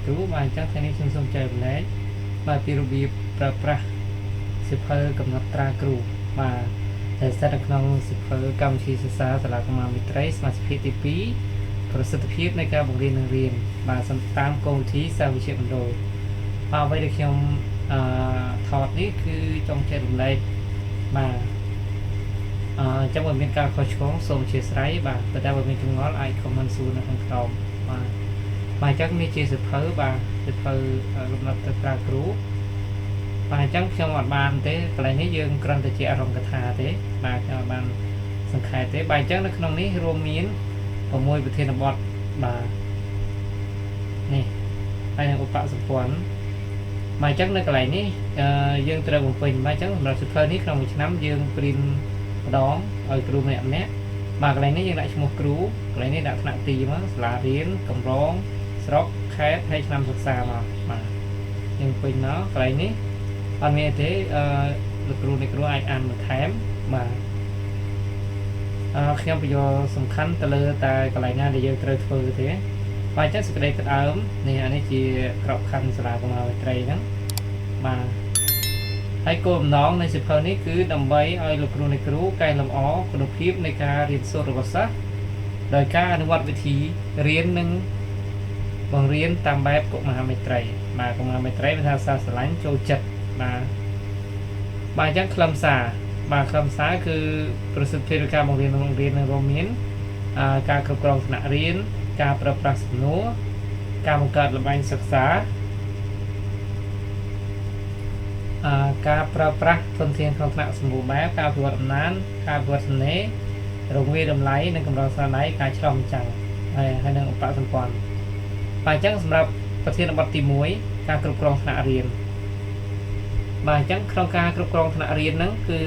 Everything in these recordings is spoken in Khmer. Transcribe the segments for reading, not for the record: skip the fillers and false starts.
គ្រូបាទអញ្ចឹងថ្ងៃនេះខ្ញុំសូមចែករំលែកបាទពីរបៀបប្រើប្រាស់សៀវភៅកំណត់ត្រាគ្រូបាទដែលស្ថិតនៅក្នុងសៀវភៅកម្មវិធីសិក្សាសាលាកម្មាមិត្តរីសមាជិកភាគទី2ប្រសិទ្ធភាពនៃការបង្រៀននិងរៀនបាទសំតាមគោលវិធីសាវិជ្ជាបណ្ដូលបាទអ្វីដែលខ្ញុំអឺថតនេះគឺចង់ចែករំលែកបាទអឺចាំបើមានការខុសឆ្គងសូមអធិស្ឋានបាទប៉ុន្តែបើមានចម្ងល់អាច comment សួរនៅខាងក្រោមបាទបាទអញ្ចឹងនេះជាសៀវភៅបាទសៀវភៅកំណត់ទៅត្រាគ្រូបាទអញ្ចឹងខ្ញុំអត់បានទេកន្លែងនេះយើងគ្រាន់តែជាអារម្មណ៍កថាទេបាទខ្ញុំអត់បានសង្ខេបទេបាទអញ្ចឹងនៅក្នុងនេះរួមមាន6ប្រធានបទបាទនេះហើយនឹងឧបសម្ព័ន្ធបាទអញ្ចឹងនៅកន្លែងនេះយើងត្រូវបំពេញបាទអញ្ចឹងសម្រាប់សៀវភៅនេះក្នុងមួយឆ្នាំយើង print ម្ដងឲ្យគ្រូម្នាក់ម្នាក់បាទកន្លែងនេះយើងដាក់ឈ្មោះគ្រូកន្លែងនេះដាក់ថ្នាក់ទីមកសាលារៀនកម្រងស្រុកខេត្តហើយឆ្នាំសិក្សាមកបាទយើងពេញមកកន្លែងនេះអត់មានទេអឺលោកគ្រូអ្នកគ្រូអាចអានបន្ថែមបាទអឺខ្ញុំបញ្យល់សំខាន់ទៅលើតែកន្លែងណាដែលយើងត្រូវធ្វើទេបាទអញ្ចឹងសេចក្តីផ្ដើមនេះអានេះជាក្របខ័ណ្ឌសាលាកម្មាវិត្រីហ្នឹងបាទហើយគោលបំណងនៃសៀវភៅនេះគឺដើម្បីឲ្យលោកគ្រូអ្នកគ្រូកែលម្អគុណភាពនៃការរៀនសូត្ររបស់សិស្សដោយការអនុវត្តវិធីរៀននិងបង្រៀនតាមបែបកុមារមេត្រីបាទកុមារមេត្រីមានថាសិស្សស្រឡាញ់ចូលចិត្តបាទបាទអញ្ចឹងខ្លឹមសារបាទខ្លឹមសារគឺប្រសិទ្ធភាពនៃការបង្រៀននិងបង្រៀននឹងរួមមានការគ្រប់គ្រងថ្នាក់រៀនការប្រើប្រាស់សំណួរការបង្កើតល្បែងសិក្សាការប្រើប្រាស់ធនធានក្នុងថ្នាក់សម្បូរបែបការអភិវឌ្ឍអំណាចការអភិវឌ្ឍសំណេររងវាតម្លៃនិងកម្រងស្នាដៃការឆ្លុះបញ្ចាំងហើយនិងឧបសម្ព័ន្ធបាទអញ្ចឹងសម្រាប់ប្រធានបទទី1ការគ្រប់គ្រងថ្នាក់រៀនបាទអញ្ចឹងក្នុងការគ្រប់គ្រងថ្នាក់រៀនហ្នឹងគឺ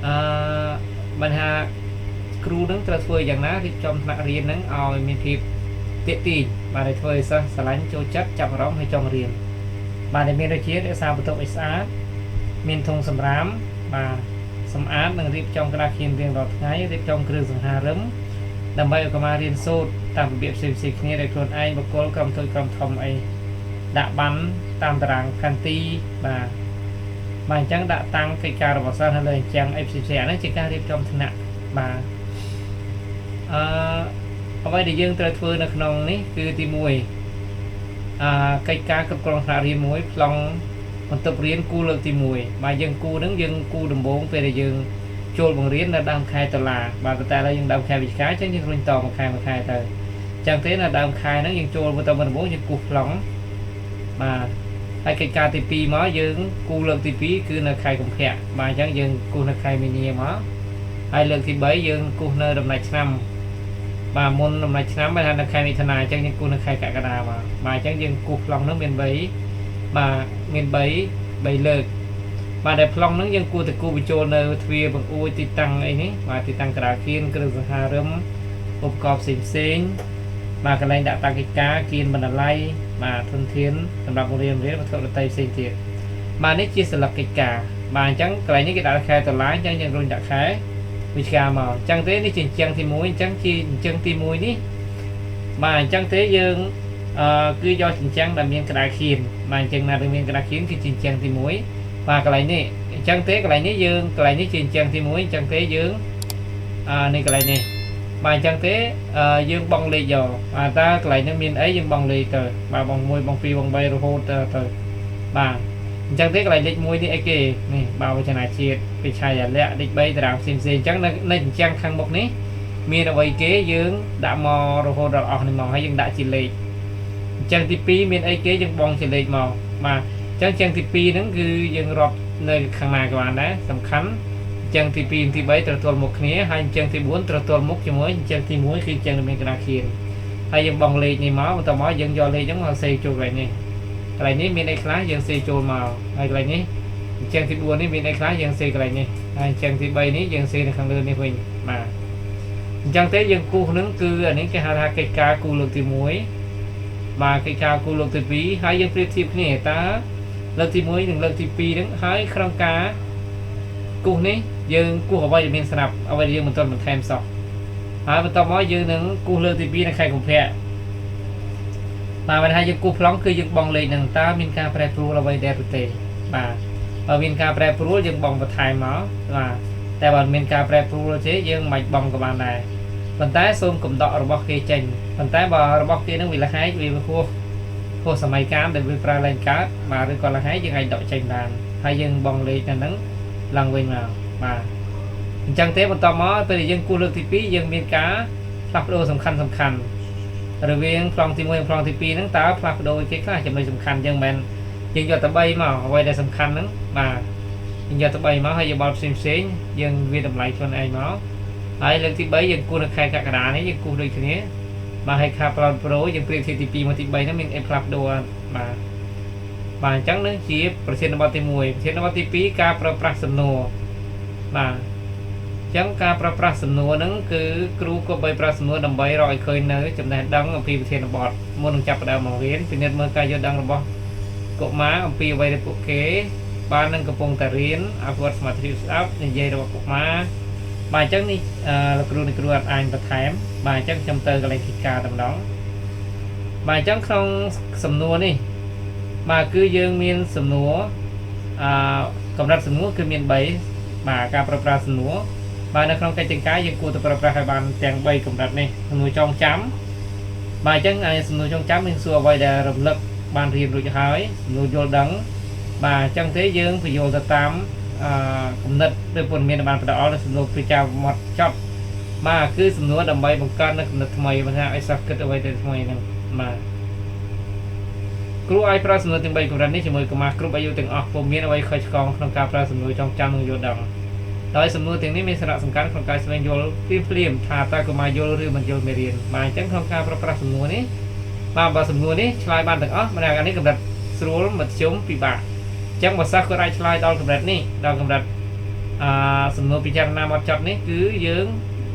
អឺបញ្ហាគ្រូនឹងត្រូវធ្វើយ៉ាងណារៀបចំថ្នាក់រៀនហ្នឹងឲ្យមានភាពទាក់ទាញបាទឲ្យធ្វើឲ្យសិស្សស្រឡាញ់ចូលចិត្តចាប់អារម្មណ៍ហើយចង់រៀនបាទដែលមានដូចជារក្សាបន្ទប់ឲ្យស្អាតមានធុងសំរាមបាទសម្អាតនិងរៀបចំក្តារខៀនរៀងរាល់ថ្ងៃរៀបចំគ្រឿងសង្ហារឹមដើម្បីឲ្យកុមាររៀនសូត្រតាមរបៀបផ្សេងៗគ្នាដោយខ្លួនឯងបុគ្គលក្រុមតូចក្រុមធំអីដាក់បានតាមតារាងផែនទីបាទបាទអញ្ចឹងដាក់តាំងកិច្ចការរបស់សិស្សនៅលើអញ្ចឹងអីផ្សេងៗអានេះជាការរៀបចំថ្នាក់បាទអឺអ្វីដែលយើងត្រូវធ្វើនៅក្នុងនេះគឺទី1អឺកិច្ចការគ្រប់គ្រងថ្នាក់រៀនមួយប្លង់បន្ទប់រៀនគូលើកទី1បាទយើងគូនឹងយើងគូដំបូងពេលដែលយើងចូលបង្រៀននៅដើមខែតុលាបាទប៉ុន្តែឥឡូវយើងដើមខែវិច្ឆិកាអញ្ចឹងយើងរុញតមួយខែមួយខែទៅអញ្ចឹងទេនៅដើមខែហ្នឹងយើងចូលទៅដំបូងយើងគូសប្លង់បាទហើយកិច្ចការទី2មកយើងគូលើកទី2គឺនៅខែកុម្ភៈបាទអញ្ចឹងយើងគូសនៅខែមីនាមកហើយលើកទី3យើងគូសនៅដំណាច់ឆ្នាំបាទមុនដំណាច់ឆ្នាំបើថានៅខែមិថុនាអញ្ចឹងយើងគូសនៅខែកក្កដាមកបាទអញ្ចឹងយើងគូសប្លង់ហ្នឹងមាន3បាទមាន3 3លើកបាទដែលប្លង់ហ្នឹងយើងគួរតែគូបញ្ចូលនៅទ្វារបង្អួចទីតាំងអីនេះបាទទីតាំងក្តារខៀនគ្រឿងសង្ហារឹមឧបករណ៍ផ្សេងផ្សេងបាទកន្លែងដាក់តាំងកិច្ចការគៀនបណ្ណាល័យបាទធនធានសម្រាប់បង្រៀនរៀនវត្ថុដទៃផ្សេងទៀតបាទនេះជាសិលឹកកិច្ចការបាទអញ្ចឹងកន្លែងនេះគេដាក់ខែតុលាអញ្ចឹងយើងរុញដាក់ខែវិច្ឆិកាមកអញ្ចឹងទេនេះជាអញ្ចឹងទី1អញ្ចឹងជាអញ្ចឹងទី1នេះបាទអញ្ចឹងទេយើងអឺគឺយកចិញ្ចឹងដែលមានក្តារខៀនបាទអញ្ចឹងណាដែលមានក្តារខៀនគឺជាអញ្ចឹងទី1បាទកន្លែងនេះអញ្ចឹងទេកន្លែងនេះយើងកន្លែងនេះជាអញ្ចឹងទី1អញ្ចឹងទេយើងអឺនេះកន្លែងនេះបាទអញ្ចឹងទេយើងបងលេខយកបាទតើកន្លែងនេះមានអីយើងបងលេខទៅបាទបង1បង2បង3រហូតទៅទៅបាទអញ្ចឹងទេកន្លែងលេខ1នេះអីគេនេះបាទវចនាជាតិវិឆាយលក្ខលេខ3តារាងផ្សេងផ្សេងអញ្ចឹងនៅនៅអញ្ចឹងខាងមុខនេះមានអ្វីគេយើងដាក់មករហូតដល់អស់នេះមកហើយយើងដាក់ជាលេខអញ្ចឹងទី2មានអីគេយើងបងជាលេខមកបាទអញ្ចឹងជាងទី2ហ្នឹងគឺយើងរាប់នៅខាងណាក៏បានដែរសំខាន់អញ្ចឹងទី2ទី3ត្រូវទល់មុខគ្នាហើយអញ្ចឹងទី4ត្រូវទល់មុខជាមួយអញ្ចឹងទី1គឺអញ្ចឹងមានក្តារខៀនហើយយើងបងលេខនេះមកបន្ទាប់មកយើងយកលេខហ្នឹងមកសេចូលកន្លែងនេះកន្លែងនេះមានអីខ្លះយើងសេចូលមកហើយកន្លែងនេះអញ្ចឹងទី4នេះមានអីខ្លះយើងសេកន្លែងនេះហើយអញ្ចឹងទី3នេះយើងសេនៅខាងលើនេះវិញបាទអញ្ចឹងទេយើងគូសហ្នឹងគឺអានេះគេហៅថាកិច្ចការគូលើកទី1បាទកិច្ចការគូលើកទី2ហើយយើងប្រៀបធៀបគ្នាតើលើកទី1និងលើកទី2ហ្នឹងហើយក្នុងការគូសនេះយើងគូសអ្វីដែលមានស្រាប់អ្វីដែលយើងមិនទាន់បន្ថែមសោះហើយបន្ទាប់មកយើងនឹងគូសលើកទី2នៅខែកុម្ភៈ បាទបើថាយើងគូសប្លង់គឺយើងបងលេខនឹងតើមានការប្រែប្រួលអ្វីដែរឬទេបាទបើមានការប្រែប្រួលយើងបងបន្ថែមមកបាទតែបើមានការប្រែប្រួលទេយើងមិនបងក៏បានដែរប៉ុន្តែសូមកំដករបស់គេចេញប៉ុន្តែបើរបស់គេនឹងវាលហែកវាហួសសម័យកាលដែលវាប្រើឡើងកើតបាទឬក៏លហែកយើងអាចដកចេញបានហើយយើងបងលេខទៅនឹងឡើងវិញមកបាទអញ្ចឹងទេបន្តមកពេលដែលយើងគូសលើកទី2យើងមានការផ្លាស់ប្ដូរសំខាន់សំខាន់រវាងប្លង់ទី1និងប្លង់ទី2ហ្នឹងតើផ្លាស់ប្ដូរគេខ្លះចំណុចសំខាន់យើងមិនយើងយកតែ3មកអ្វីដែលសំខាន់ហ្នឹងបាទយើងយកតែ3មកហើយយោបល់ផ្សេងផ្សេងយើងវាតម្លៃខ្លួនឯងមកហើយលើកទី3យើងគូសនៅខែកក្កដានេះយើងគូសដូចគ្នាបាទហើយខាប្លង់ប្រូយើងប្រៀបធៀបទី2មកទី3ហ្នឹងមានអីផ្លាស់ប្ដូរបាទបាទអញ្ចឹងនឹងជាប្រធានបទទី1ប្រធានបទទី2ការប្រើប្រាស់សំណួរបាទចឹងការប្រើប្រាស់សំណួរហ្នឹងគឺគ្រូគប្បីប្រើសំណួរដើម្បីរកឲ្យឃើញនៅចំណេះដឹងអំពីប្រធានបទមុននឹងចាប់ផ្ដើមបង្រៀនពិនិត្យមើលការយល់ដឹងរបស់កុមារអំពីអ្វីដែលពួកគេបាននឹងកំពុងតែរៀនអភិវឌ្ឍសមត្ថភាពស្ដាប់និយាយរបស់កុមារបាទអញ្ចឹងនេះលោកគ្រូអ្នកគ្រូអត់អាចបន្ថែមបាទអញ្ចឹងខ្ញុំទៅកន្លែងកិច្ចការតែម្ដងបាទអញ្ចឹងក្នុងសំណួរនេះបាទគឺយើងមានសំណួរកម្រិតសំណួរគឺមាន3បាទការប្រើប្រាស់សំណួរបាទនៅក្នុងកិច្ចការយើងគួរតែប្រើប្រាស់ឲ្យបានទាំង3កម្រិតនេះសំណួរចងចាំបាទអញ្ចឹងសំណួរចងចាំមានសួរអ្វីដែលរំលឹកបានរៀនរួចហើយសំណួរយល់ដឹងបាទអញ្ចឹងទេយើងពយល់ទៅតាមគំនិតឬព័ត៌មានដែលបានផ្ដល់នៅសំណួរពិចារណាចប់បាទគឺសំណួរដើម្បីបង្កើតនៅគំនិតថ្មីបើថាឲ្យសិស្សគិតអ្វីទៅថ្មីហ្នឹងបាទគ្រូអាចប្រើសំណួរទាំង3កម្រិតនេះជាមួយកុមារគ្រប់អាយុទាំងអស់ពុំមានអ្វីខុសឆ្គងក្នុងការប្រើសំណួរចងចាំនិងយល់ដឹងដោយសំណួរទាំងនេះមានសារៈសំខាន់ក្នុងការស្វែងយល់ភ្លាមៗថាតើកុមារយល់ឬមិនយល់មេរៀនបាទអញ្ចឹងក្នុងការប្រើប្រាស់សំណួរនេះបាទបើសំណួរនេះឆ្លើយបានទាំងអស់ម្នាក់នេះកម្រិតស្រួលមធ្យមពិបាកអញ្ចឹងបើសិស្សគាត់អាចឆ្លើយដល់កម្រិតនេះដល់កម្រិតសំណួរពិចារណាមកចត់នេះគឺយើង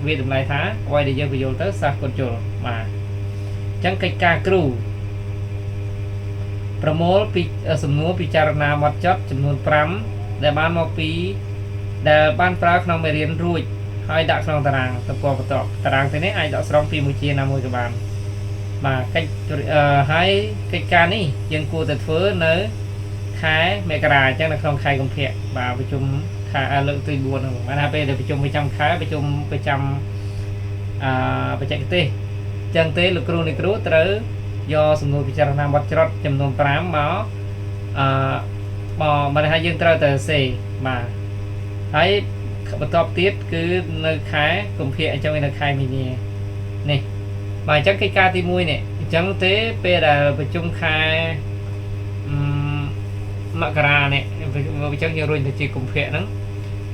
វាតម្លៃថាអ្វីដែលយើងពយល់ទៅសិស្សគាត់យល់បាទអញ្ចឹងកិច្ចការគ្រូប្រមូលពីសំណួរពិចារណាមកចត់ចំនួន5ដែលបានមកពីដែលបានប្រើក្នុងមេរៀនរួចហើយដាក់ក្នុងតារាងទំព័របន្ទាប់តារាងទៅនេះអាចដកស្រង់ពីមួយជាណាមួយក៏បានបាទកិច្ចហើយកិច្ចការនេះយើងគួរតែធ្វើនៅខែមករាអញ្ចឹងនៅក្នុងខែកុម្ភៈបាទប្រជុំខែលើកទី4ហ្នឹងបានថាពេលដែលប្រជុំប្រចាំខែប្រជុំប្រចាំបច្ចេកទេសអញ្ចឹងទេលោកគ្រូអ្នកគ្រូត្រូវយកសំណួរពិចារណាបទច្រត់ចំនួន5មកមកបានថាយើងត្រូវតែសេបាទហើយបន្ទាប់ទៀតគឺនៅខែកុម្ភៈអញ្ចឹងនៅខែមីនានេះបាទអញ្ចឹងកិច្ចការទី1នេះអញ្ចឹងទេពេលដែលប្រជុំខែមករានេះអញ្ចឹងយើងរុញទៅជាកុម្ភៈហ្នឹង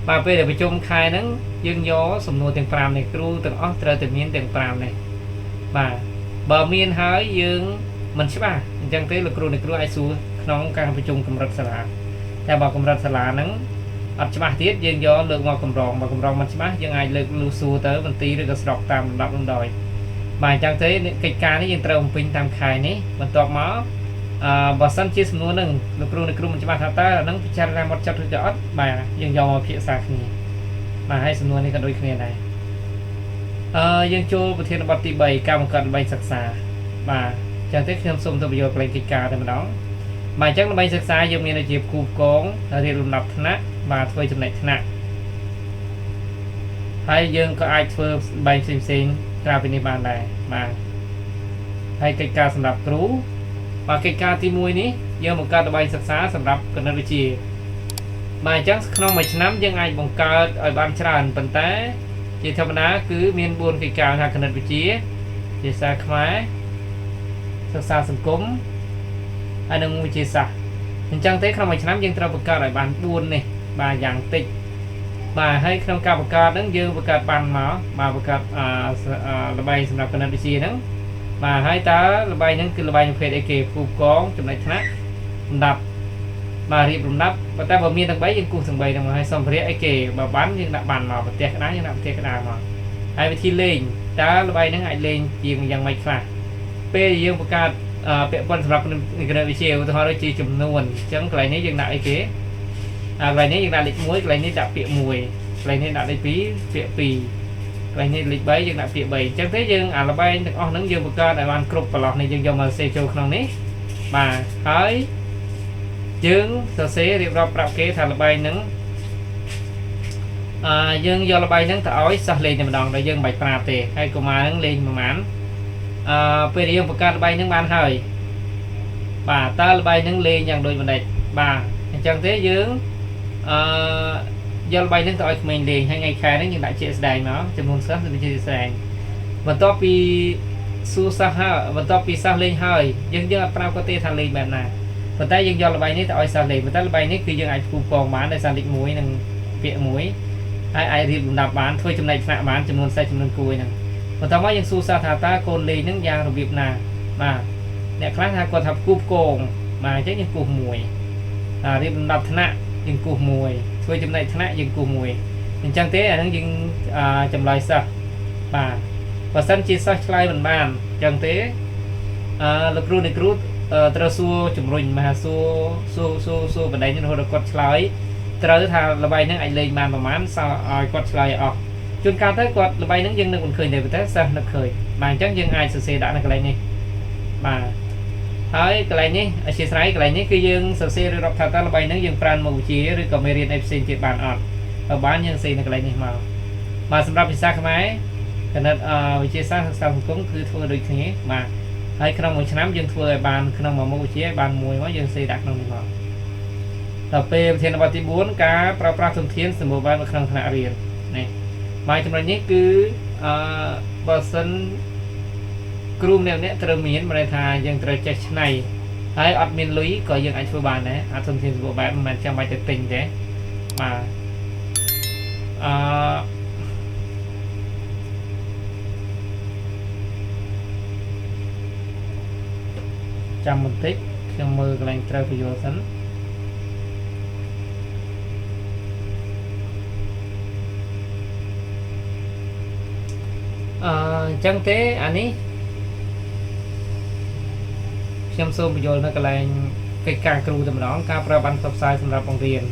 បាទពេលដែលប្រជុំខែហ្នឹងយើងយកសំណួរទាំង5នេះគ្រូទាំងអស់ត្រូវតែមានទាំង5នេះបាទបើមានហើយយើងមិនច្បាស់អញ្ចឹងទេលោកគ្រូអ្នកគ្រូអាចសួរក្នុងការប្រជុំកម្រិតសាលាតែបើកម្រិតសាលាហ្នឹងអត់ច្បាស់ទៀតយើងយកលើកមកកម្រងបើកម្រងមិនច្បាស់យើងអាចលើកលូសួរទៅមន្ទីរឬក៏ស្រុកតាមលំដាប់លំដោយបាទអញ្ចឹងទេកិច្ចការនេះយើងត្រូវបំពេញតាមខែនេះបន្ទាប់មកបើសិនជាសំណួរហ្នឹងលោកគ្រូអ្នកគ្រូមិនច្បាស់ថាតើអាហ្នឹងពិចារណាមកចាត់ឬក៏អត់បាទយើងយកមកពិភាក្សាគ្នាបាទហើយសំណួរនេះក៏ដូចគ្នាដែរយើងចូលប្រធានបទទី3ការបង្កើតល្បែងសិក្សាបាទអញ្ចឹងទេខ្ញុំសូមទៅបញ្យល់កន្លែងកិច្ចការតែម្ដងបាទអញ្ចឹងល្បែងសិក្សាយើងមានដូចជាគូកងរៀបលំដាប់ថ្នាក់បាទធ្វើចំណែកថ្នាក់ហើយយើងក៏អាចធ្វើបែបផ្សេងៗក្រៅពីនេះបានដែរបាទហើយកិច្ចការសម្រាប់គ្រូបាទកិច្ចការទី1នេះយើងបង្កើតល្បែងសិក្សាសម្រាប់គណិតវិទ្យាបាទអញ្ចឹងក្នុងមួយឆ្នាំយើងអាចបង្កើតឲ្យបានច្រើនប៉ុន្តែជាធម្មតាគឺមាន4កិច្ចការថាគណិតវិទ្យាភាសាខ្មែរសិក្សាសង្គមហើយនិងវិទ្យាសាស្ត្រអញ្ចឹងទេក្នុងមួយឆ្នាំយើងត្រូវបង្កើតឲ្យបាន4នេះបាទយ៉ាងតិចបាទហើយក្នុងការបង្កើតហ្នឹងយើងបង្កើតបានមកបាទបង្កើតល្បែងសម្រាប់គណិតវិទ្យាហ្នឹងបាទហើយតើល្បែងហ្នឹងគឺល្បែងប្រភេទអីគេគូកងចំណែកថ្នាក់លំដាប់បាទរៀបលំដាប់ប៉ុន្តែបើមានទាំង3យើងគូសទាំង3ហ្នឹងមកហើយសម្ភារៈអីគេបើបានយើងដាក់បានមកប្រទេសក្តារយើងដាក់ប្រទេសក្តារមកហើយវិធីលេងតើល្បែងហ្នឹងអាចលេងជាងយ៉ាងម៉េចខ្លះពេលយើងបង្កើតពាក់ព័ន្ធសម្រាប់គណិតវិទ្យាឧទាហរណ៍ដូចជាចំនួនអញ្ចឹងកន្លែងនេះយើងដាក់អីគេកន្លែងនេះយើងដាក់លេខ1កន្លែងនេះដាក់ពាក្យ1កន្លែងនេះដាក់លេខ2ពាក្យ2 កន្លែងនេះលេខ3យើងដាក់ពាក្យ3អញ្ចឹងទេយើងអាល្បែងទាំងអស់ហ្នឹងយើងបង្កើតឲ្យបានគ្រប់ប្រឡោះនេះយើងយកមកសរសេរចូលក្នុងនេះបាទហើយយើងសរសេររៀបរាប់ប្រាប់គេថាល្បែងហ្នឹងអឺយើងយកល្បែងហ្នឹងទៅឲ្យសិស្សលេងតែម្ដងដែលយើងមិនបាច់ប្រាប់ទេហើយកុមារហ្នឹងលេងប្រហែលអឺពេលយើងបង្កើតល្បែងហ្នឹងបានហើយបាទតើល្បែងហ្នឹងលេងយ៉ាងដូចម្ដេចបាទអញ្ចឹងទេយើងអឺយកល្បែងហ្នឹងទៅឲ្យក្មេងលេងហើយថ្ងៃខែហ្នឹងយើងដាក់ជាក់ស្ដែងមកចំនួនសិស្សវាជាក់ស្ដែងបន្ទាប់ពីសួរសិស្សហើយបន្ទាប់ពីសិស្សលេងហើយយើងអត់ប្រាប់គាត់ទេថាលេងបែបណាប៉ុន្តែយើងយកល្បែងនេះទៅឲ្យសិស្សលេងប៉ុន្តែល្បែងនេះគឺយើងអាចផ្គូផ្គងបានដោយសារលេខ1និងពាក្យ1ហើយអាចរៀបលំដាប់បានធ្វើចំណែកថ្នាក់បានចំនួនសិស្សចំនួនគួយហ្នឹងបន្ទាប់មកយើងសួរសិស្សថាតើកូនលេងហ្នឹងយ៉ាងរបៀបណាបាទអ្នកខ្លះថាគាត់ថាផ្គូផ្គងបាទអញ្ចឹងយើងគូស1រៀបលំដាប់ថ្នាក់យើងគូស1ធ្វើចំណែកថ្នាក់យើងគូស1អញ្ចឹងទេអាហ្នឹងយើងចម្លើយសិស្សបាទបើសិនជាសិស្សឆ្លើយមិនបានអញ្ចឹងទេអឺលោកគ្រូអ្នកគ្រូត្រូវសួរជំរុញមហាសួរសួរសួរសួរបដិញរហូតដល់គាត់ឆ្លើយត្រូវថាល្បែងហ្នឹងអាចលេងបានប្រហែលសោឲ្យគាត់ឆ្លើយឲ្យអស់ជួនកាលទៅគាត់ល្បែងហ្នឹងយើងនឹកមិនឃើញទេប៉ុន្តែសិស្សនឹកឃើញបាទអញ្ចឹងយើងអាចសរសេរដាក់នៅកន្លែងនេះបាទហើយកន្លែងនេះអធិស្ឋានកន្លែងនេះគឺយើងសរសេររៀបរាប់ថាតើល្បែងហ្នឹងយើងប្រើមុខវិជ្ជាឬក៏មេរៀនអីផ្សេងទៀតបានអត់បើបានយើងសរសេរនៅកន្លែងនេះមកបាទសម្រាប់ភាសាខ្មែរគណិតវិទ្យាសាស្ត្រសិក្សាសង្គមគឺធ្វើដូចគ្នាបាទហើយក្នុងមួយឆ្នាំយើងធ្វើឲ្យបានក្នុងមួយមុខវិជ្ជាឲ្យបានមួយមកយើងសេដាក់ក្នុងនេះមកដល់ពេលប្រធានបទទី4ការប្រើប្រាស់ធនធានសម្បូរបែបនៅក្នុងថ្នាក់រៀននេះបាទចំណុចនេះគឺអឺបើសិនគ្រូម្នាក់ៗត្រូវមានន័យថាយើងត្រូវចេះច្នៃហើយអត់មានលុយក៏យើងអាចធ្វើបានដែរអត់ធនធានសម្បូរបែបមិនមែនចាំបាច់ទៅទិញទេបាទអឺចាំបន្តិចខ្ញុំមើលកន្លែងត្រូវបញ្យល់សិនអញ្ចឹងទេអានេះខ្ញុំសូមបញ្យល់នៅកន្លែងកិច្ចការគ្រូតែម្ដងការប្រើបានផ្សព្វផ្សាយសម្រាប់បង្រៀន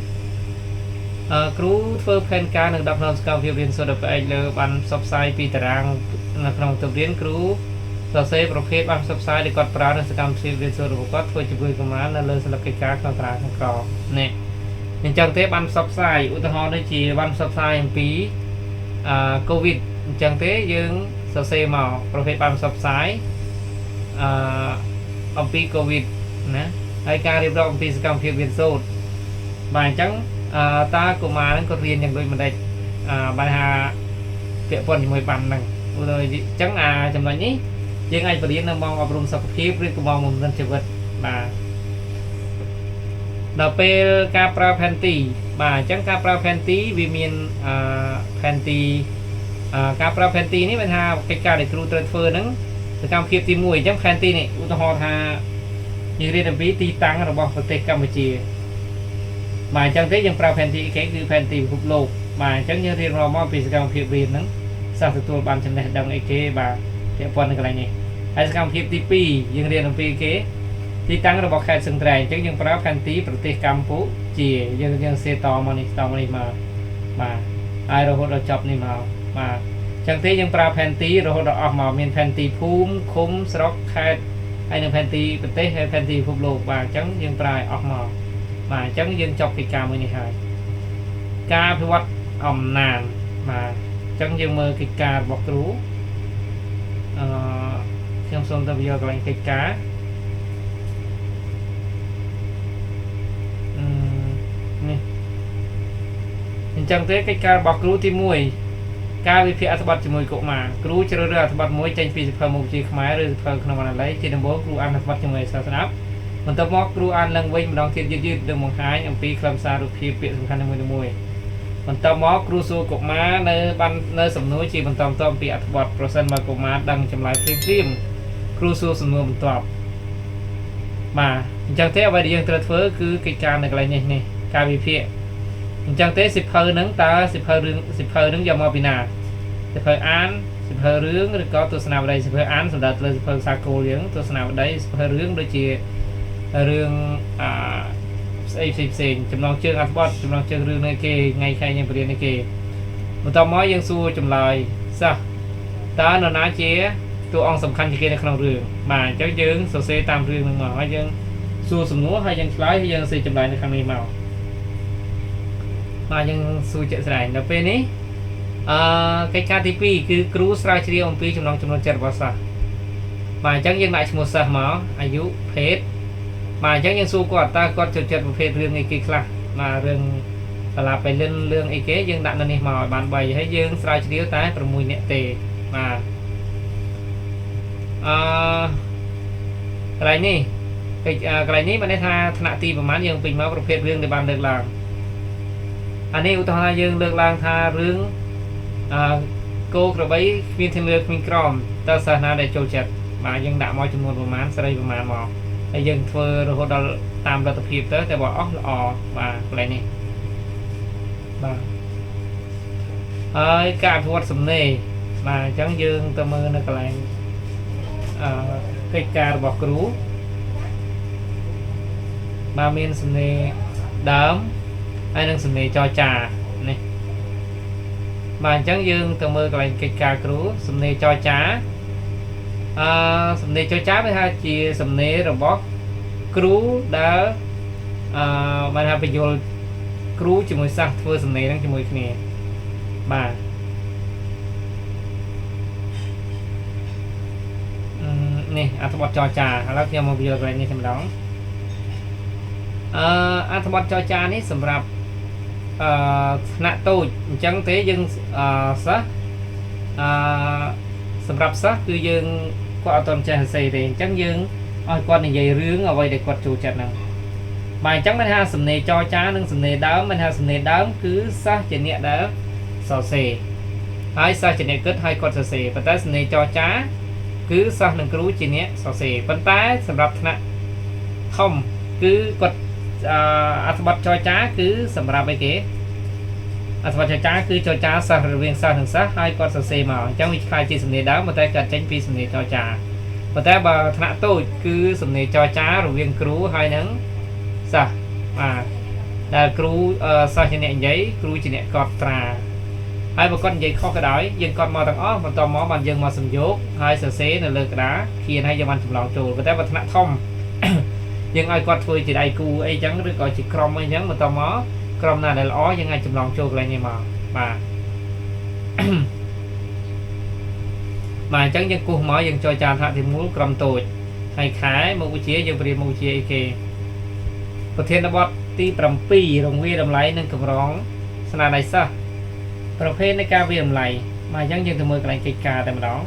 គ្រូធ្វើផែនការនិងដឹកនាំសកម្មភាពរៀនសូត្រដោយផ្អែកលើបានផ្សព្វផ្សាយពីតារាងនៅក្នុងទិរៀនគ្រូសរសេរប្រភេទបានផ្សព្វផ្សាយដែលគាត់ប្រើនៅសកម្មភាពរៀនសូត្ររបស់គាត់ធ្វើជាមួយកម្រាលនៅលើស្លឹកកិច្ចការក្នុងតារាងខាងក្រោមនេះអញ្ចឹងទេបានផ្សព្វផ្សាយឧទាហរណ៍ដូចជាបានផ្សព្វផ្សាយអំពីអឺកូវីដអញ្ចឹងទេយើងសរសេរមកប្រភេទបានផ្សព្វផ្សាយអឺអំពីកូវីដណាហើយការរៀបរាប់អំពីសកម្មភាពរៀនសូត្របាទអញ្ចឹងតើកុមារហ្នឹងគាត់រៀនយ៉ាងដូចម្ដេចបានថាពាក់ព័ន្ធជាមួយបានហ្នឹងឧទាហរណ៍អញ្ចឹងអាចំណុចនេះយើងអាចបរៀននៅម៉ោងអប់រំសុខភាពឬក៏ម៉ោងបំពេញជីវិតបាទដល់ពេលការប្រើផែនទីបាទអញ្ចឹងការប្រើផែនទីវាមានអឺផែនទីការប្រើផែនទីនេះមានថាកិច្ចការដែលគ្រូត្រូវធ្វើហ្នឹងសកម្មភាពទី1អញ្ចឹងផែនទីនេះឧទាហរណ៍ថាយើងរៀនអំពីទីតាំងរបស់ប្រទេសកម្ពុជាបាទអញ្ចឹងទេយើងប្រើផែនទីគេគឺផែនទីពិភពលោកបាទអញ្ចឹងយើងរៀនមកពីសកម្មភាពរៀនហ្នឹងសិស្សទទួលបានចំណេះដឹងអីគេបាទពាក់ព័ន្ធនឹងកន្លែងនេះហើយសកម្មភាពទី2យើងរៀនអំពីគេទីតាំងរបស់ខេត្តស្ទឹងត្រែងអញ្ចឹងយើងប្រើផែនទីប្រទេសកម្ពុជាយើងសេតមកនេះតមកនេះមកបាទហើយរហូតដល់ចប់នេះមកបាទអញ្ចឹងទេយើងប្រើផែនទីរហូតដល់អស់មកមានផែនទីភូមិឃុំស្រុកខេត្តហើយនិងផែនទីប្រទេសហើយផែនទីពិភពលោកបាទអញ្ចឹងយើងប្រើឲ្យអស់មកបាទអញ្ចឹងយើងចប់កិច្ចការមួយនេះហើយការអភិវឌ្ឍអំណាចបាទអញ្ចឹងយើងមើលកិច្ចការរបស់គ្រូអឺខ្ញុំសូមទៅយកកន្លែងកិច្ចការនេះអញ្ចឹងទេកិច្ចការរបស់គ្រូទី1ការវិភាគអត្ថបទជាមួយកុមារគ្រូជ្រើសរើសអត្ថបទមួយចេញពីសៀវភៅមុខវិជ្ជាខ្មែរឬសៀវភៅក្នុងបណ្ណាល័យជាដំបូងគ្រូអានអត្ថបទជាមួយសិស្សស្ដាប់បន្ទាប់មកគ្រូអានឡើងវិញម្ដងទៀតយឺតៗនិងបង្ហាញអំពីខ្លឹមសាររូបភាពពាក្យសំខាន់នីមួយៗបន្ទាប់មកគ្រូសួរកុមារនៅបាននៅសំណួរជាបន្តបន្ទាប់អំពីអត្ថបទប្រសិនបើកុមារដឹងចម្លើយភ្លាមៗគ្រូសួរសំណួរបន្ទាប់បាទអញ្ចឹងទេអ្វីដែលយើងត្រូវធ្វើគឺកិច្ចការនៅកន្លែងនេះការវិភាគអញ្ចឹងទេសៀវភៅហ្នឹងតើសៀវភៅរឿងសៀវភៅហ្នឹងយកមកពីណាសៀវភៅអានសៀវភៅរឿងឬក៏ទស្សនាវដ្តីសៀវភៅអានសម្រាប់លើសៀវភៅសាកលយើងទស្សនាវដ្តីសៀវភៅរឿងដូចជារឿងអាស្អីផ្សេងៗចំណងជើងអត្ថបទចំណងជើងរឿងនេះគេថ្ងៃខែយើងបរៀននេះគេបន្ទាប់មកយើងសួរចម្លើយ សិស្សតើនរណាជាតួអង្គសំខាន់ជាងគេនៅក្នុងរឿងបាទអញ្ចឹងយើងសរសេរតាមរឿងហ្នឹងមកហើយយើងសួរសំណួរហើយយើងឆ្លើយហើយយើងសរសេរចម្លើយនៅខាងនេះមកបាទយើងសួរជាក់ស្ដែងដល់ពេលនេះអឺកិច្ចការទី2គឺគ្រូស្រាវជ្រាវអំពីចំណង់ចំណូលចិត្តរបស់សិស្សបាទអញ្ចឹងយើងដាក់ឈ្មោះសិស្សមកអាយុភេទបាទអញ្ចឹងយើងសួរគាត់តើគាត់ចូលចិត្តប្រភេទរឿងអីគេខ្លះបាទរឿងសាលាបៃលិនរឿងអីគេយើងដាក់នៅនេះមកឲ្យបាន3ហើយយើងស្រាវជ្រាវតែ6នាក់ទេបាទអឺកន្លែងនេះកិច្ចកន្លែងនេះបានន័យថាថ្នាក់ទីប្រហែលយើងពេញមកប្រភេទរឿងដែលបានលើកឡើងអានេះឧទាហរណ៍ថាយើងលើកឡើងថារឿងអឺគោក្របីគ្មានធានលើគ្មានក្រមតើសិស្សណាដែលចូលចិត្តបាទយើងដាក់មកចំនួនប្រមាណស្រីប្រមាណមកហើយយើងធ្វើរហូតដល់តាមលទ្ធភាពទៅតែបើអស់ល្អបាទកន្លែងនេះបាទហើយការអភិវឌ្ឍសំណេរបាទអញ្ចឹងយើងទៅមើលនៅកន្លែងអឺកិច្ចការរបស់គ្រូបាទមានសំណេរដើមហើយនិងសំណេរចរចានេះបាទអញ្ចឹងយើងទៅមើលកន្លែងកិច្ចការគ្រូសំណេរចរចាអឺសំណេរចរចាវាថាជាសំណេររបស់គ្រូដែលអឺបានថាបញ្យលគ្រូជាមួយសិស្សធ្វើសំណេរហ្នឹងជាមួយគ្នាបាទនេះអត្ថបទចរចាឥឡូវខ្ញុំមកបញ្យល់កន្លែងនេះតែម្ដងអឺអត្ថបទចរចានេះសម្រាប់អឺថ្នាក់តូចអញ្ចឹងទេយើងអឺសិស្សអឺសម្រាប់សិស្សគឺយើងគាត់អត់ទាន់ចេះសរសេរទេអញ្ចឹងយើងឲ្យគាត់និយាយរឿងអ្វីដែលគាត់ចូលចិត្តហ្នឹងបាទអញ្ចឹងមិនថាសំណេរចរចានិងសំណេរដើមមិនថាសំណេរដើមគឺសិស្សជាអ្នកដែលសរសេរហើយសិស្សជាអ្នកគិតហើយគាត់សរសេរប៉ុន្តែសំណេរចរចាគឺសិស្សនិងគ្រូជាអ្នកសរសេរប៉ុន្តែសម្រាប់ថ្នាក់ធំគឺគាត់អត្ថបទចរចាគឺសម្រាប់អីគេអត្ថបទចរចាគឺចរចាសិស្សរវាងសិស្សនិងសិស្សហើយគាត់សរសេរមកអញ្ចឹងវាខ្លាយជាសំណេរដើមប៉ុន្តែគាត់ចេញពីសំណេរចរចាប៉ុន្តែបើថ្នាក់តូចគឺសំណេរចរចារវាងគ្រូហើយនិងសិស្សបាទដែលគ្រូសិស្សជាអ្នកនិយាយគ្រូជាអ្នកកត់ត្រាហើយបើគាត់និយាយខុសក៏ដោយយើងកត់មកទាំងអស់បន្តមកបានយើងមកសំយោគហើយសរសេរនៅលើក្តារខៀនហើយយើងបានចម្លងចូលប៉ុន្តែបើថ្នាក់ធំ យើងឲ្យគាត់ធ្វើជាដៃគូអីចឹងឬក៏ជាក្រុមអីចឹងបន្តមកក្រុមណាដែលល្អយើងអាចចម្លងចូលកន្លែងនេះមកបាទបាទអញ្ចឹងយើងគូសមកយើងចរចាថ្នាក់ទី1ក្រុមតូចហើយខែមុខវិជ្ជាយើងបរៀនមុខវិជ្ជាអីគេប្រធានបទទី7រងវាតម្លៃនិងកម្រងស្នាដៃសិស្សប្រភេទនៃការវាតម្លៃបាទអញ្ចឹងយើងទៅមើលកន្លែងកិច្ចការតែម្ដង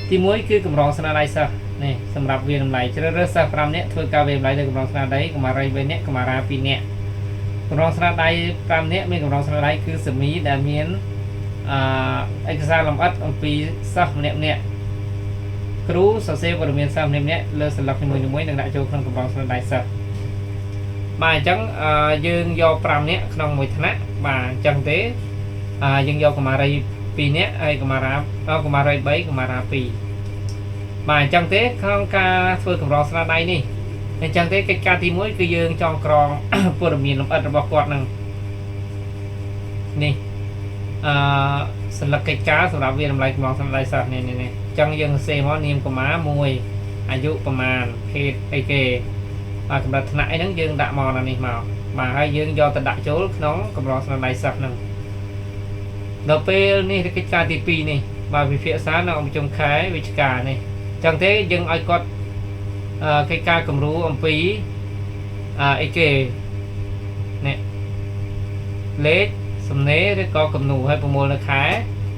ទី1គឺកម្រងស្នាដៃសិស្សនេះសម្រាប់វាតម្លៃជ្រើសរើសសិស្ស5នាក់ធ្វើការវាតម្លៃលើកម្រងស្នាដៃកម្មារី3នាក់កម្មារា2នាក់កម្រងស្នាដៃ5នាក់មានកម្រងស្នាដៃគឺសមីដែលមានអឺឯកសារលម្អិតអំពីសិស្សម្នាក់ៗគ្រូសរសេរព័ត៌មានសិស្សម្នាក់ៗលើសន្លឹកនីមួយៗនិងដាក់ចូលក្នុងកម្រងស្នាដៃសិស្សបាទអញ្ចឹងយើងយក5នាក់ក្នុងមួយថ្នាក់បាទអញ្ចឹងទេយើងយកកម្មារី2នាក់ហើយកម្មារាកម្មារី3កម្មារា2បាទអញ្ចឹងទេក្នុងការធ្វើកម្រងស្នាដៃនេះអញ្ចឹងទេកិច្ចការទី1គឺយើងចងក្រងព័ត៌មានលម្អិតរបស់គាត់នឹងនេះអឺសន្លឹកកិច្ចការសម្រាប់វាតម្លៃកម្រងស្នាដៃសិស្សនេះនេះអញ្ចឹងយើងសេមកនាមកុមារ1អាយុប្រមាណភេទអីគេបាទកម្រិតថ្នាក់អីហ្នឹងយើងដាក់មកនៅនេះមកបាទហើយយើងយកទៅដាក់ចូលក្នុងកម្រងស្នាដៃសិស្សហ្នឹងដល់ពេលនេះកិច្ចការទី2នេះបាទវិភាគសារនៅអង្គប្រជុំខែវិច្ឆិកានេះចឹងទេយើងឲ្យគាត់កិច្ចការគំរូអំពីអីគេនេះលេខសំណេរឬក៏គំនូឲ្យប្រមូលនៅខែ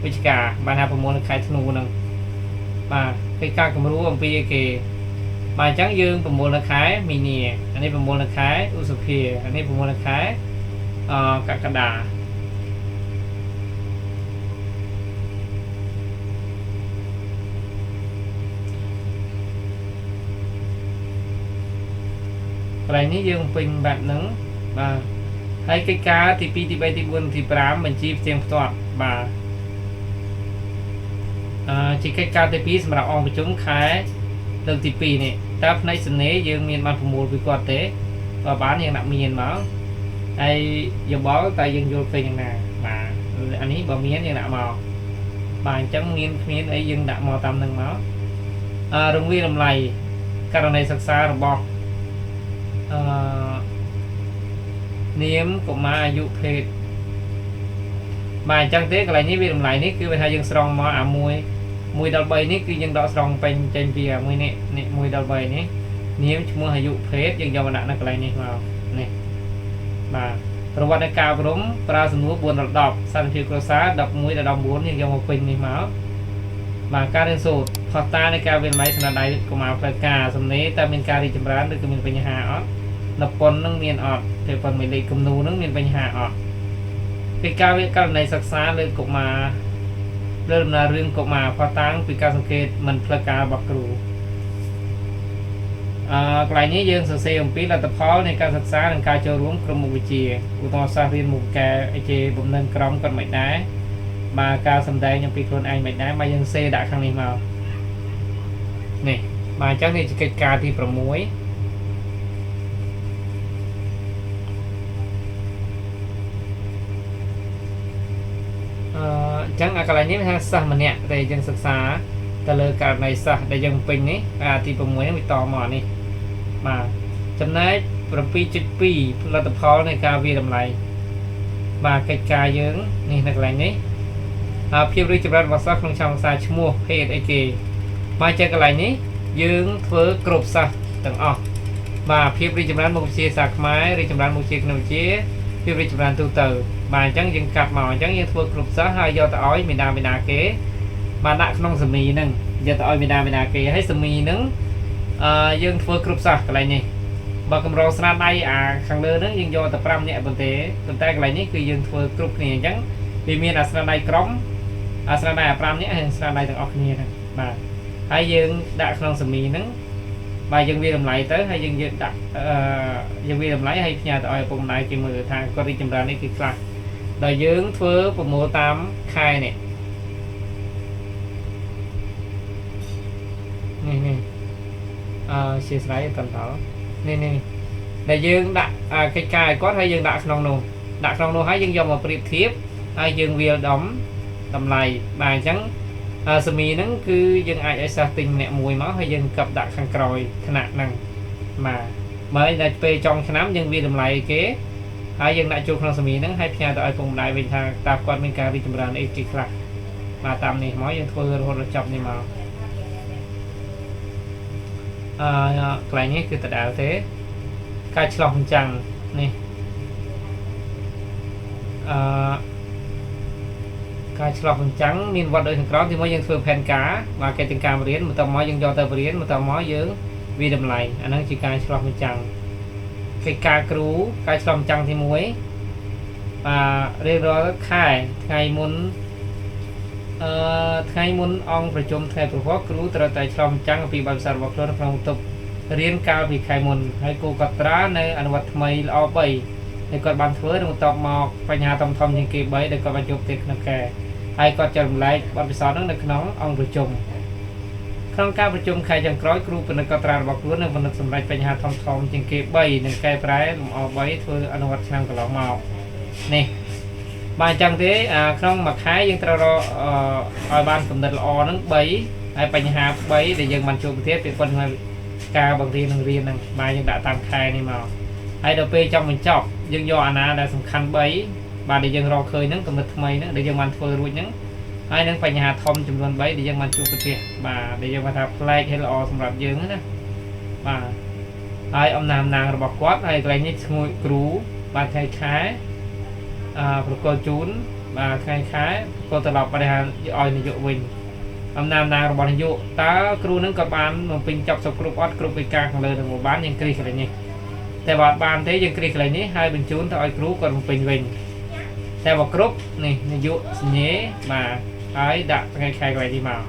វិច្ឆិកាបានថាប្រមូលនៅខែធ្នូហ្នឹងបាទកិច្ចការគំរូអំពីអីគេបាទអញ្ចឹងយើងប្រមូលនៅខែមីនាអានេះប្រមូលនៅខែឧសភាអានេះប្រមូលនៅខែកក្កដាកន្លែងនេះយើងពេញបែបហ្នឹងបាទហើយកិច្ចការទី2ទី3ទី4ទី5បញ្ជីផ្ទៀងផ្ទាត់បាទជាកិច្ចការទី2សម្រាប់អង្គប្រជុំខែលើកទី2នេះតើផ្នែកសំណេរយើងមានបានប្រមូលពីគាត់ទេបើបានយើងដាក់មានមក ហើយយោបល់តើយើងយល់ឃើញយ៉ាងណាបាទអានេះបើមានយើងដាក់មកបាទអញ្ចឹងមានគ្មានអីយើងដាក់មកតាមនឹងមកអឺរង្វាតម្លៃករណីសិក្សារបស់អឺនាមកុមារអាយុភេទបាទអញ្ចឹងទេកន្លែងនេះវាតម្លៃនេះគឺវាថាយើងស្រង់មកអាមួយ1ដល់3នេះគឺយើងដកស្រង់ពេញចេញពីអាមួយនេះនេះ1ដល់3នេះនាមឈ្មោះអាយុភេទយើងយកមកដាក់នៅកន្លែងនេះមកនេះបាទប្រវត្តិនៃការអប់រំប្រើសំណួរ4ដល់10សន្តិភាពគ្រួសារ11ដល់19យើងយកមកពេញនេះមកបាទការរៀនសូត្រផុសតានៃការវិនិច្ឆ័យស្នាដៃកុមារផ្លូវការសំណេរតើមានការរីកចម្រើនឬក៏មានបញ្ហាអត់នប៉ុននឹងមានអត់ទេប៉ុនមួយលេខគំនូនឹងមានបញ្ហាអត់ពីការវិករណីសិក្សាលើកុមារលើដំណើររឿងកុមារផុសតាងពីការសង្កេតមិនផ្លូវការរបស់គ្រូអឺកន្លែងនេះយើងសរសេរអំពីលទ្ធផលនៃការសិក្សានិងការចូលរួមក្រុមមុខវិជ្ជាឧទាហរណ៍សិស្សរៀនមុខកែអីគេបំណិនក្រុមគាត់មិនដែរបាទការសម្ដែងអំពីខ្លួនឯងមិនដែរបាទយើងសេដាក់ខាងនេះមកនេះបាទអញ្ចឹងនេះជាកិច្ចការទី6អឺអញ្ចឹងអាកន្លែងនេះថាសិស្សម្នាក់ដែលយើងសិក្សាទៅលើករណីសិស្សដែលយើងពេញនេះអាទី6នេះវាតមកនេះបាទចំណែក 7.2 ផលិតផលនៃការវាតម្លៃបាទកិច្ចការយើងនេះនៅកន្លែងនេះភាពរីកចម្រើនរបស់សិស្សក្នុងឆ្នាំសិក្សាឈ្មោះភេទអីគេបាទចេះកន្លែងនេះយើងធ្វើគ្រប់សិស្សទាំងអស់បាទភាពរីកចម្រើនមុខវិជ្ជាសាខ្មែររីកចម្រើនមុខវិជ្ជាគណិតវិទ្យាភាពរីកចម្រើនទូទៅបាទអញ្ចឹងយើងកាត់មកអញ្ចឹងយើងធ្វើគ្រប់សិស្សហើយយកទៅឲ្យមេដាមេដាគេបាទដាក់ក្នុងសមីហ្នឹងយកទៅឲ្យមេដាមេដាគេហើយសមីហ្នឹងអឺយើងធ្វើគ្រប់សិស្សកន្លែងនេះបើកម្រងស្នាដៃអាខាងលើហ្នឹងយើងយកតែ5នាក់ប៉ុន្តែកន្លែងនេះគឺយើងធ្វើគ្រប់គ្នាអញ្ចឹងវាមានអាស្នាដៃក្រុមអាស្នាដៃអា5នាក់ហើយស្នាដៃទាំងអស់គ្នាហ្នឹងបាទហើយយើងដាក់ក្នុងសមីហ្នឹងបាទយើងវាតម្លៃទៅហើយយើងយកដាក់អឺយើងវាតម្លៃហើយផ្ញើទៅឲ្យឪពុកម្ដាយគេមើលថាគាត់រីកចម្រើននេះគឺខ្លះដល់យើងធ្វើប្រមូលតាមខែនេះនេះនេះអឺជាស្រ័យតន្តល់នេះនេះដែលយើងដាក់កិច្ចការឲ្យគាត់ហើយយើងដាក់ក្នុងនោះហើយយើងយកមកប្រៀបធៀបហើយយើងវាលដំតម្លៃបាទអញ្ចឹងសមីហ្នឹងគឺយើងអាចឲ្យសិស្សទិញម្នាក់មួយមកហើយយើងកັບដាក់ខាងក្រោយថ្នាក់ហ្នឹងបាទបើដល់ពេលចុងឆ្នាំយើងវាតម្លៃគេហើយយើងដាក់ចូលក្នុងសមីហ្នឹងហើយផ្ញើទៅឲ្យពុកម្ដាយវិញថាតើគាត់មានការរីកចម្រើនអីគេខ្លះបាទតាមនេះមកយើងធ្វើរហូតដល់ចប់នេះមកអឺកន្លែងនេះគឺដដែលទេការឆ្លោះបញ្ចាំងនេះអឺការឆ្លោះបញ្ចាំងមានវត្តដូចខាងក្រោមទីមួយយើងធ្វើផែនការបាទកិច្ចការរៀនបន្ទាប់មកយើងយកទៅរៀនបន្ទាប់មកយើងវាតម្លៃអាហ្នឹងជាការឆ្លោះបញ្ចាំងកិច្ចការគ្រូការឆ្លោះបញ្ចាំងទី1បាទរៀនរាល់ខែថ្ងៃមុនថ្ងៃមុនអង្គប្រជុំថ្ងៃប្រហោះគ្រូត្រូវតែឆ្លុះបញ្ចាំងអំពីបទពិសោធន៍របស់ខ្លួនក្នុងបន្ទប់រៀនកាលពីខែមុនហើយគូកត្រានៅអនុវត្តថ្មីល្អ3ដែលគាត់បានធ្វើនិងបន្ទាប់មកបញ្ហាធំធំជាងគេ3ដែលគាត់បានជួបទេក្នុងខែហើយគាត់ចែករំលែកបទពិសោធន៍នោះនៅក្នុងអង្គប្រជុំក្នុងការប្រជុំខែចុងក្រោយគ្រូពិនិត្យកត្រារបស់ខ្លួននិងពិនិត្យសម្រេចបញ្ហាធំធំជាងគេ3និងកែប្រែលម្អ3ធ្វើអនុវត្តឆ្នាំកន្លងមកនេះបាទអញ្ចឹងទេក្នុងមួយខែយើងត្រូវរកឲ្យបានកំណត់ល្អហ្នឹង3ហើយបញ្ហា3ដែលយើងបានជួបប្រទះពាក់ព័ន្ធនឹងការបង្រៀននឹងរៀនហ្នឹងបាទយើងដាក់តាមខែនេះមកហើយដល់ពេលចង់បញ្ចប់យើងយកអាណាដែលសំខាន់3បាទដែលយើងរកឃើញហ្នឹងកំណត់ថ្មីហ្នឹងដែលយើងបានធ្វើរួចហ្នឹងហើយនឹងបញ្ហាធំចំនួន3ដែលយើងបានជួបប្រទះបាទដែលយើងបានថាប្លែកហើយល្អសម្រាប់យើងណាបាទហើយអំណាចអំណាងរបស់គាត់ហើយកន្លែងនេះឈ្មោះគ្រូបាទថ្ងៃខែប្រកល់ជូនបាទថ្ងៃខែប្រកល់ត្រឡប់បរិហាឲ្យនាយកវិញអំណាចអំណាងរបស់នាយកតើគ្រូនឹងក៏បានបំពេញចប់សពគ្រប់អត់គ្រប់វិការខាងលើនឹងបានយើងគ្រីសកន្លែងនេះតែបើអត់បានទេយើងគ្រីសកន្លែងនេះហើយបញ្ជូនទៅឲ្យគ្រូគាត់បំពេញវិញតែបើគ្រប់នេះនាយកសញ្ញេបាទហើយដាក់ថ្ងៃខែកន្លែងនេះមក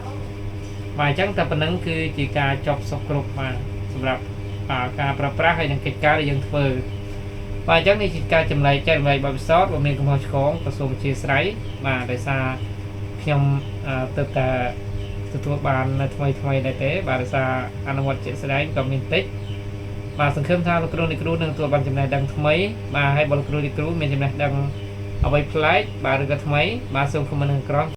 បាទអញ្ចឹងតែប៉ុណ្្នឹងគឺជាការចប់សពគ្រប់បាទសម្រាប់ការប្រើប្រាស់ហើយនឹងកិច្ចការដែលយើងធ្វើបាទអញ្ចឹងនេះជាការចម្លែកចែករំលែកបទពិសោធន៍បើមានកំហុសឆ្គងក៏សូមអធ្យាស្រ័យបាទដោយសារខ្ញុំទើបតែទទួលបាននៅថ្មីថ្មីដែរទេបាទដោយសារអនុវត្តជាក់ស្ដែងក៏មានតិច បាទសង្ឃឹមថាលោកគ្រូអ្នកគ្រូនឹងទទួលបានចំណេះដឹងថ្មីបាទហើយបើលោកគ្រូអ្នកគ្រូមានចំណេះដឹងអ្វីប្លែកបាទឬក៏ថ្មីបាទសូម comment នៅក្រោម។